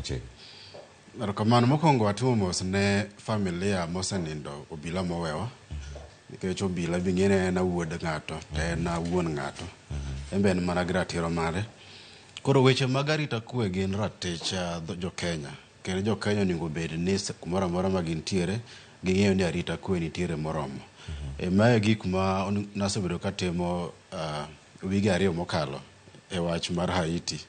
Machiegni. Erokamano. Mokwongo atimo mos ne familia mosenindo obila mowewa. Nikech obila be ing'e ni en wuod ng'ato to en wuon ng'ato. En be en mana gi ratiro mare. Koro weche mag arita kwe gin ratich jo Kenya. Kendo jo Kenya onego bed ni kumoro amora ma gintiere ging'eyo ni arita kwe nitiere moromo. E mae gik ma nasebedo katimo wige 2 mokalo e wach mar Haiti.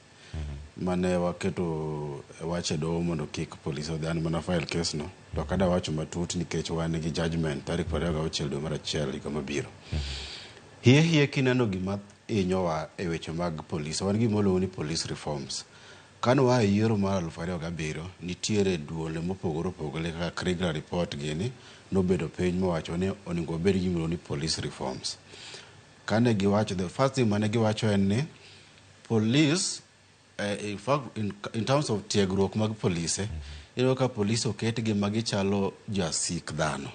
Mane waketo wach e doho mondo kik polis odhi an mana file case no to ok adwa wacho matut nikech wan gi judgment tarik 26 dwe mar achiel higa mabiro. Hie hie kineno gima hinyowa e weche mag polis wan gi gima waluongo ni police reforms. Kane waa e yiero mar 2007 nitiere duonde mopogore opogore kaka Kriegler report gini nobedo piny mowacho ni onego wabed gi gima iluongo ni police reforms. Kane giwacho the first thing mane giwacho en ni police in fact in terms of tiegruok mag polise iyudo ka polis oketgi ma gichalo jasik dhano.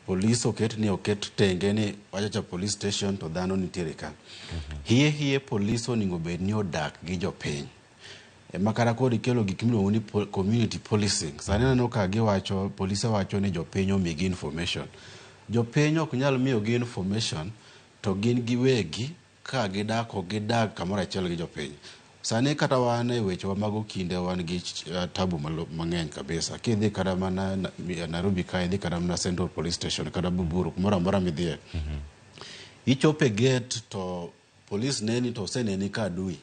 Polis oket ni oket tenge ni wachacha police station to dhano nitiere ka. Hie hie polis onego bed ni odak gi jopiny. Ema kata kod ikelo gik miluongo ni community policing. Sani aneno ka giwacho polise wacho ni jopiny omigi information. Jopiny ok nyal miyogi information to gin giwegi ka gidak ok gidag kamoro achiel gi jopiny. Sani kata wan e wechewa mag okinde wan gi tabu mang'eny kabisa. Kidhi kata mana Nairobi ka idhi kata mana Central Police Station kata Buburu kumoro amora midhiye. Ichopo e gate to polis neni to oseneni ka adui.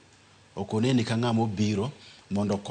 Ok oneni ka ng'ama obiro mondo